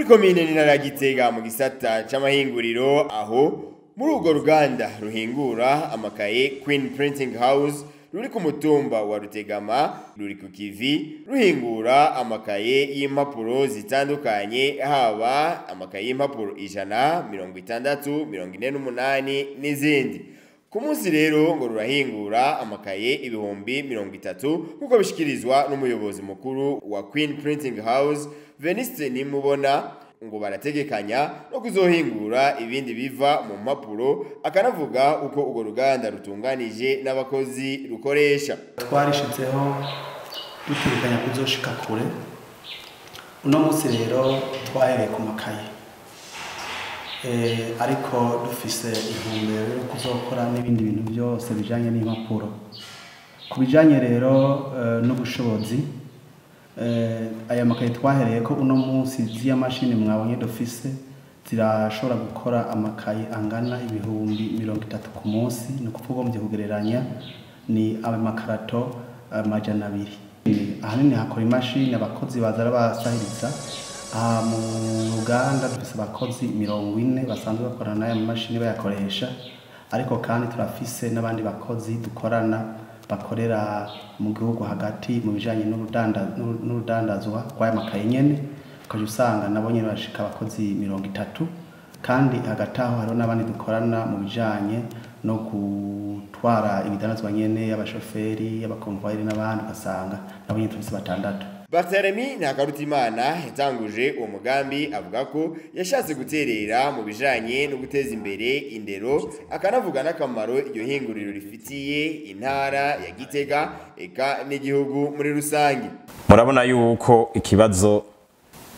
Komine n'intara ya Gitega mu gisata c'amahinguriro, aho muri urwo ruganda ruhingura amakaye Queen Printing House ruri ku mutumba wa Rutegama, ruri ku kivi ruhingura amakaye y'impapuro zitandukanye, haba amakaye y'impapuro 100, 60, 48 n'izindi. Ku munsi rero ngo rurahingura amakaye 30,000, nk'uko bishikirizwa n'umuyobozi mukuru wa Queen Printing House Veniste Nimubona. Ngo barategekanya no kuzohingura ibindi biva mu mpapuro, akanavuga uko urwo ruganda rutunganije n'abakozi rukoresha. Twarishizeho dutegekanya kuzoshika kure. Uno munsi rero twahereye ku makaye, ariko dufise intumbero yo kuzokora n'ibindi bintu byose bijanye n'impapuro. Ku bijanye rero n'ubushobozi, aya makaye twahereye ko uno munsi, z'iya mashini mwabonye dufise zirashobora gukora amakaye angana 30,000 ku munsi. Ni ukuvuga ugombye kugereranya ni amakarato 200. Ahanini hakora imashini, abakozi baza arabasahiriza. Aha mu ruganda dufise abakozi 40 basanzwe bakorana n'aya mamashini bayakoresha, ariko kandi turafise n'abandi bakozi dukorana bakorera mu gihugu hagati mu bijanye n'urudandazwa rw'aya makaye nyene, ukaja usanga nabo nyene bashika abakozi 30. Kandi hagati aho hariho n'abandi dukorana mu bijanye no gutwara ibidandazwa nyene, y'abashoferi, y'abakonvoyeri n'abandi, ugasanga nabo nyene turafise 6. Barthelemy Ntakarutimana yatanguje uwo mugambi avuga ko yashatse guterera mu bijanye no guteza imbere indero, akanavuga n'akamaro iryo hinguriro rifitiye intara ya Gitega eka n'igihugu muri rusange. Murabona yuko ikibazo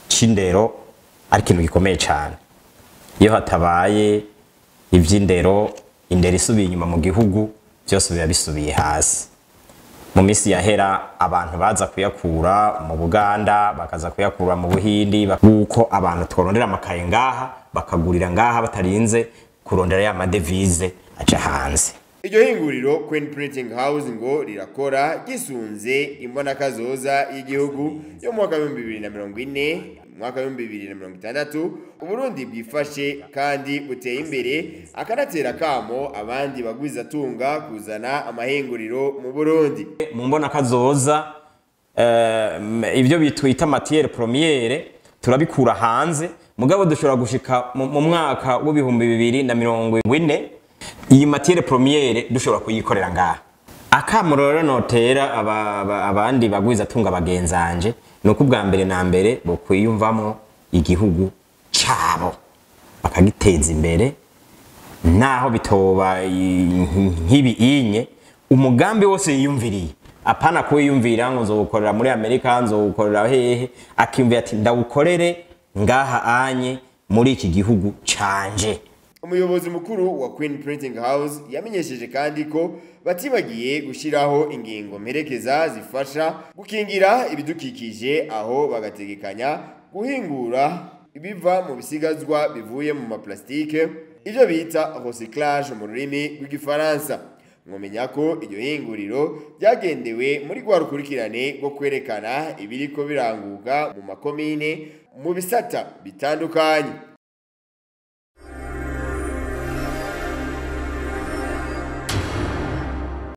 c'indero ari ikintu gikomeye cyane. Iyo hatabaye ivy'indero, indero isubiye inyuma mu gihugu, byose biba bisubiye hasi. Mu minsi yahera abantu baza kuyakura mu Buganda, bakaza kuyakura mu Buhindi, kuko abantu tworondera amakaye ngaha bakagurira ngaha batarinze kurondera ya madevize aca hanze. Iryo hinguriro Queen Printing House ngo rirakora gisunze imbonakazoza y'igihugu yo mu mwaka w'ibihumbi bibiri na mirongo ine, mu mwaka w'ibihumbi bibiri na mirongo itandatu, Uburundi bwifashe kandi buteye imbere, akanatera kamo abandi bagwizatunga kuzana amahinguriro mu Burundi. Mu mbonakazoza, ibyo bitwita matière première turabikura hanze, mugabo dushobora gushika mu mwaka w'ibihumbi bibiri na mirongo ine iyi matière première dushobora kuyikorera ngaha. Akamaro rero notera abandi bagwizatunga bagenzanje nuko ubwa mbere na mbere bo kwiyumvamo igihugu cabo bakagiteza imbere, naho bitoba nk'ibi inye umugambi wose yiyumviriye, apana kwiyumvira ngo nzowukorera muri Amerika, nzowukorera hehe, akiyumvira ati ndawukorere ngaha anye muri iki gihugu canje. Umuyobozi mukuru wa Queen Printing House yamenyesheje kandi ko batibagiye gushiraho ingingo mperekeza zifasha gukingira ibidukikije, aho bagategekanya guhingura ibiva mu bisigazwa bivuye mu maplastike, ivyo bita recyclage mu rurimi rw'igifaransa. Mwomenya ko iryo hinguriro ryagendewe muri rwa rukurikirane rwo kwerekana ibiriko biranguka mu makomine mu bisata bitandukanye.